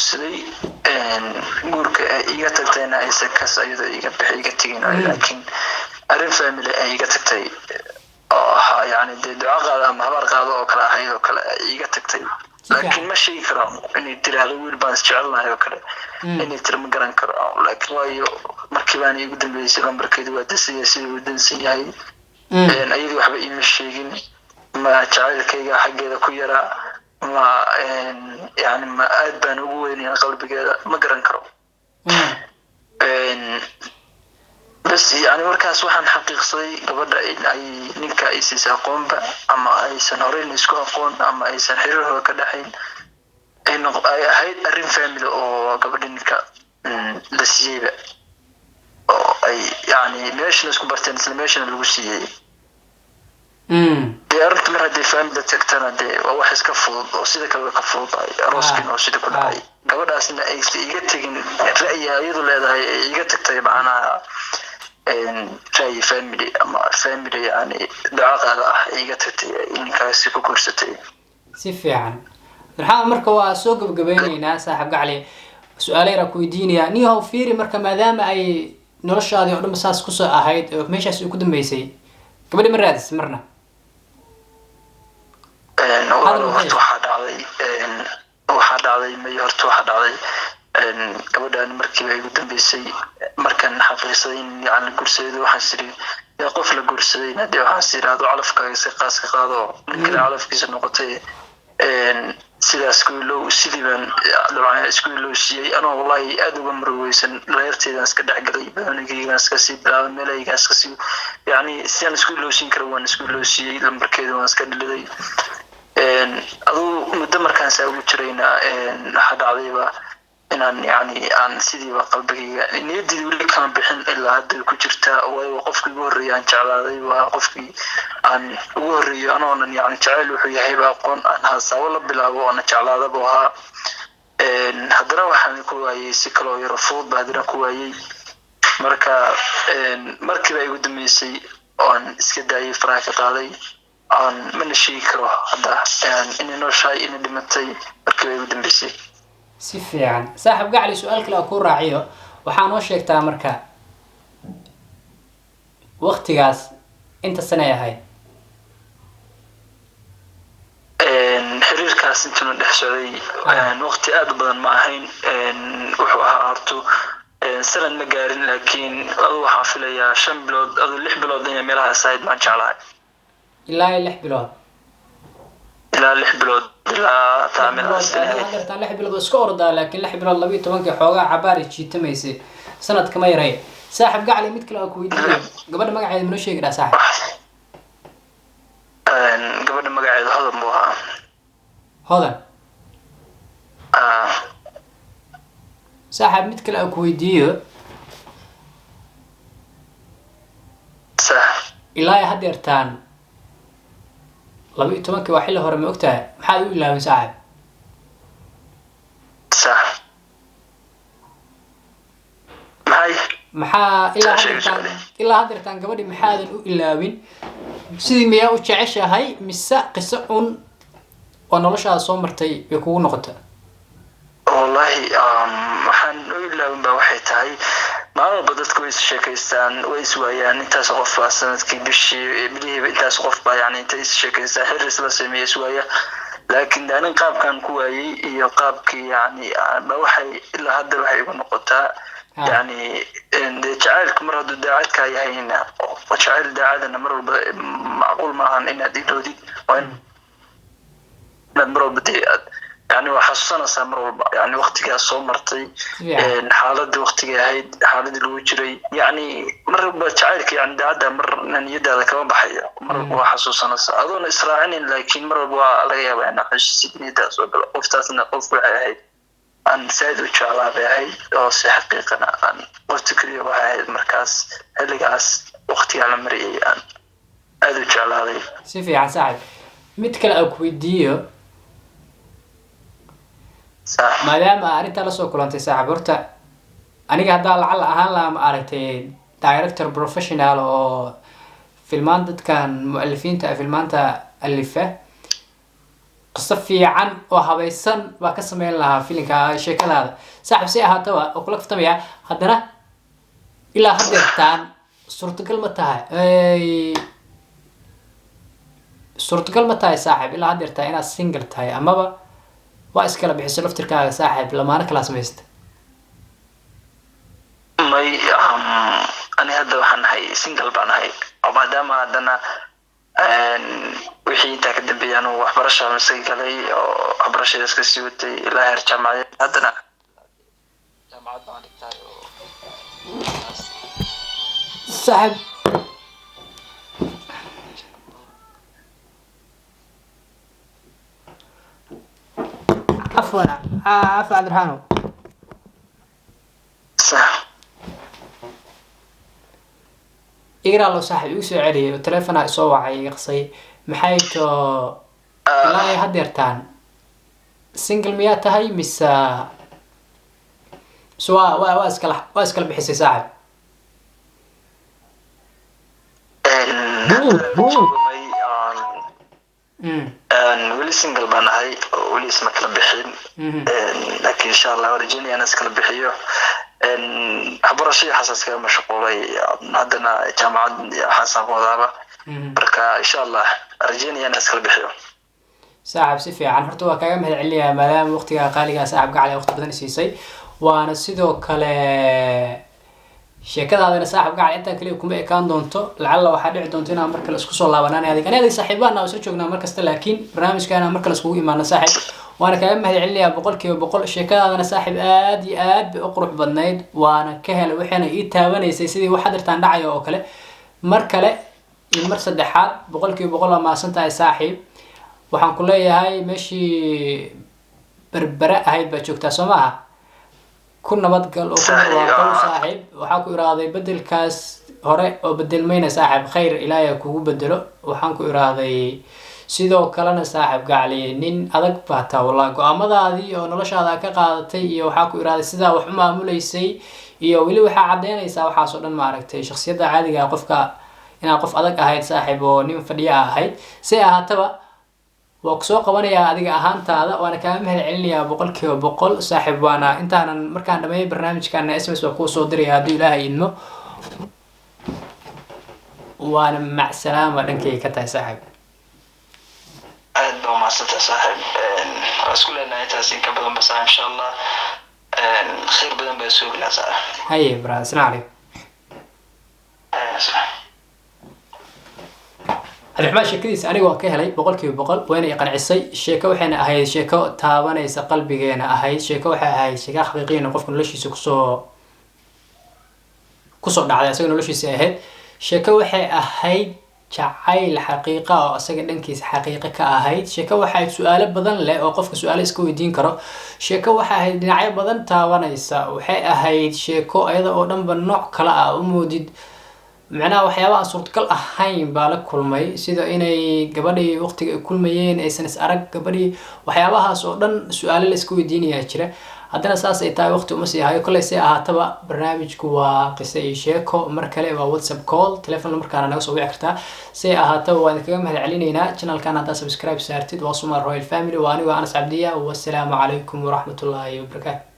Guursaday. Guurka ay iga tagtayna aysan kas ayadoo iga bixi iga tegin, laakiin arrin family ay iga tagtay oo ahaa, yani dee duco qaado ama habaar qaado oo kale ahayd oo kale ay iga tagtay. Laakiin ma sheegi karo inay tiraahdo wiil baan isjecelnahay oo kale inay tiro, ma garan karo. Laakiin waayo markii baan iigu dambeysay lambarkeedu waa dansan yahay sidii uu dansan yahay. Ayadii waxba iima sheegin. Ma jacaylkayga xaggeeda ku yaraa, ma yani ma aad baan ugu weynayn qalbigeeda, ma garan karo. Bas yani markaas waxaan xaqiiqsaday gabadha in ay ninka ay siisa aqoonba ama aysan horeyna isku aqoon ama aysan xiriir hore ka dhexayn, ay ay ahayd arrin family oo gabadha ninka la siiyeyba oo ay yani meeshana isku barteen, isla meeshana lagu siiyey. Dee arrinta mar haddii family tagtana, dee waa wax iska fudud oo sida kale ka fududahay arooskiina oo sida ku dhacay. Gabadhaasna aysan iga tegin ra'yi iyadu leedahay, ay iga tagtay macnaha ra'yi family ama family yani duco qaada ah ay iga tagtay, ay ninkaasi ku guursatay. Si fiican, Abdiraxmaan. Marka waa soo gabagabeyneynaa, saaxiib gacli. Su-aalo yaraa ku weydiinayaa. Niyahow, fiiri, marka maadaama ay noloshaadii oo dhan saas kusoo ahayd oo meeshaas ku dambeysay, gabadhi ma raadis marna? Walaalow, horta waxaa dhacday may, horta waxaa dhacday gabadhan markiiba igu dambeysay markaan xaqiiqsaday in yani la guursaday, waxaan siri yaa qof la guursadayna dee waxaan siri adu calafkaaga si qaas ka qaado, nin kale calafkiisa noqotay. Sidaas ku ilow, sidii baan dabcan isku ilowsiiyey anoo wallahi aada uga murugeysan. Reerteydaan iska dhexgalay, baanigaygaan iska sii bilaabay, meelaygaan iska sii, yani sidaan isku ilowsiin karo waan isku ilowsiiyey. Lambarkeeda waan iska dhiliday. Aduu muddo markaan saa ugu jirayna, waxaa dhacdayba inaan yani aan sidiiba qalbigayga niyaddeeda weli kama bixin, ilaa hadda ku jirtaa. Waayo waa qofkii ugu horreeyay aan jeclaaday, waa qofkii aan ugu horreeyo anoonan yani jacayl wuxuu yahayba aqoon aan haasaabo la bilaabo oona jeclaadaba ahaa. Haddana waxaan ku waayey si kaloo yaro fudud ba haddana ku waayey. Marka markiiba igu dambeysay oon iska daayay, faraha ka qaaday, aan mana sheegi karo hadda inay nooshahay, inay dhimatay. Markiiba igu dambeysay. Si fiican, saaxiib gacli. Su-aal kale oo kuu raaciyo, waxaa noo sheegtaa marka waktigaas inta sanay ahayd? Xiriirkaas intuuna dhex socday waqti aad u badan ma ahayn. Wuxuu ahaa horto sanad ma gaarin, laakiin adu waxaan filayaa 5 bilood, adu 6 bilood inay meelahaas ahayd baan jeclahay. Ilaa iyo 6 bilood? Ilaa 6 bilood, ilaa taa meelahaas inay ahayd. Hadeertaan 6 bilood oo iska ordaa, laakiin 6 bilood 12-kii xoogaa cabaari jiitamaysay, sanad kama yaray. Saaxiib gacli, mid kale oo ku weydiinayo, gabadha magaceeda manoo sheegi dhaa, saaxib? Gabadha magaceedu Hodan buu ahaa. Hodan? Ah. Saaxiib, mid kale aan ku weydiiyo. Sax. Ilaa iyo hadeertaan 12-kii waa xilli hore, ma ogtahay? Maxaad u ilaawin, saaxiib? Sax, maxay? Maxaa ilaa Saa sheegi hadeertaan socday. Ilaa hadeertaan gabadhi maxaadan u ilaawin? Sidii miyaa u jeceshahay mise qiso un oo noloshaada soo martay bay kugu noqota? Wallahi waxaan u ilaawin ba waxay tahay maalin walba dadku way is sheekaystaan, way is waayaan. Intaas qof baa sanadkii, bishii, bilihiiba intaas qof baa yani intay is sheekaystaan, xiriir isla sameeya, is waaya. Laakiin de anin qaabkan ku waayey iyo qaabkii yani ba waxay ilaa hadda waxay igu noqotaa yani dee jacaylku mar hadduu daacadkaa yahayna, oo jacayl daacadana mar walba macquul maahan inaad ilowdid. Waa inaad mar walba dee aad yani waa xasuusanaysaa mar walba yani waqtigaas soo martay, xaaladii waqtigay ahayd, xaaladii lagu jiray. Yani mar walba jacaylka yani daacadda marna niyadaada kama baxaya, mar walba waa xasuusanaysaa adoona israacinin. Laakiin mar walba waa laga yaabaa inaad xusuusid niyadaas oo galo. Qoftaasna qof waxay ahayd aan saaid u jeclaa bay ahayd, oo si xaqiiqana aan qofta keliya waxay ahayd markaas xilligaas waqtigaa la mariyay aan aada u jeclaaday. Si fiican, saaxiib. Mid kale aan ku weydiiyo. Sax. Maadaama aa arrintaa lasoo kulantay, saaxiib, horta aniga haddaa lacala ahaan lahaa, ma aragtay, director professional oo filmaan dadkan mu'alifiinta ah filmaanta alifa. Qiso fiican oo habaysan baa ka sameyn lahaa filinka sheekadaada, saaxib. Si ahaataba oo kula kaftamaya, haddana ilaa haddeertaan suurtagal ma tahay, suurtagal ma tahay, saaxib, ilaa haddeertaan inaad single tahay, amaba waa iskala bixiso laftirkaaga, saaxib, lamaano kala samaysta? May, ani hadda waxaan ahay single baan ahay, oo maadaama haddana wixii intaa ka dambeeyay anugu waxbarasha iska galay oo waxbarashada iska sii watay ilaa heer jaamacadeed. Haddana jaamacad baan dhigtaay oo Saaxib, cafwan, cafa Cabdiraxmaanow. Sax. Igraalo, saaxib, igu soo celiyay oo telefonaa isoo wacay, iga qasay. Maxay too, ilaa ay haddeertaan single miyaa tahay mise waa iskala bixisay, saaxib? May, weli single baan ahay oo weli isma kala bixin. Laakiin insha Allah waan rajeynaya inaan iskala bixiyo. Waxbarasho iyo waxaas iskaga mashquulay, haddana jaamacad iyo waxaasaan ku wadaaba. Marka insha Allah rajeynaya inaan iskala bixiyo. Saaxib, si fiican. Horta waa kaaga mahad celinayaa maadaama waqtigaa qaaligaa, saaxib gacali, waqti badan isiisay. Waana sidoo kale sheekadaadana, saaxib gacali, intaan kaliya kuma ekaan doonto. Lacalla waxaa dhici doonto inaan mar kale isku soo laabanaan. Adig ani adig saaxiibaana isla joognaa mar kasta, laakiin barnaamijkaana mar kale iskugu imaano, saaxib. Waana kaaga mahad celinayaa 100%. Sheekadaadana, saaxib, aad iyo aad bay u qurux badnayd, waana ka helay, waxayna ii taabanaysay sidii wax hadirtaan dhacayo oo kale. Mar kale iyo mar saddexaad, 100% waa mahadsan tahay, saaxiib. Waxaan ku leeyahay meeshii Berbere ahayd baa joogtaa, soo maaha? Ku nabadgal oo ku Saaxiib, barwaaqow. ah. Saaxiib, waxaa ku iraaday bedelkaas hore oo bedelmayna, saaxiib, khayr Ilaahay ha kugu bedelo. Waxaan ku iraaday sidoo kalena, saaxiib gacli, nin adag baa taa wallahi. Go-aamadaadii oo noloshaada ka qaadatay iyo waxaa ku iraaday sidaa wax u maamuleysay iyo weli waxaa caddeynaysaa waxaas oo dhan, maaragtay, shakhsiyadda caadiga ah qofka inaad qof adag ahayd, saaxiib, oo nin fadhiya ahayd. Si ahaataba waa kusoo qabanayaa adiga ahaantaada, waana kaaga mahad celinayaa 100%, saaxiib. Waana intaanan markaan dhameeyay barnaamijkaana SMS waa kuu soo diraya hadduu Ilaahay idmo. Waana macsalaama dhankayga ka tahay, saaxiib. Aad baa umahadsantahay, saaxiib. Waa isku leenahay intaas in ka badan ba, saaxiib. Insha Allah khayr badan baa suugnaa, saaxiib. Haye bra, assalaamu calaykum. Cabdiraxmaan sheekadiisa aniga waan ka helay 100%, wayna i qancisay. Sheeko waxayna ahayd sheeko taabanaysa qalbigeena ahayd. Sheeko waxay ahayd sheeko xaqiiqiyan oo qofka noloshiisa kusoo dhacday, asaga noloshiisa ahayd. Sheeko waxay ahayd jacayl xaqiiqa oo asaga dhankiisa xaqiiqo ka ahayd. Sheeko waxay ahayd su-aalo badan leh oo qofka su-aalo iska weydiin karo. Sheeko waxay ahayd dhinacyo badan taabanaysa. Waxay ahayd sheeko ayada oo dhanba nooc kale ah u moodid, macnaha waxyaaba aan suurtagal ahayn baa la kulmay, sida inay gabadhii waqtiga ay kulmayeen aysan is arag gabadhii. Waxyaabahaas oo dhan su-aalo la iska weydiinayaa jira. Haddana saas ay tahay, waqti uma sii hayo kolley. Si ahaataba, barnaamijku waa qiso iyo sheeko. Mar kale waa WhatsApp call, telefon markaana naga soo wici kartaa. Si ahaataba, waan idinkaga mahad celinaynaa. Channelkan haddaa subscribe saartid, waa Sumar Royal Family. Waa anigoo Anas Cabdiya. Wasalaamu calaykum waraxmatullaahi wabarakaatu.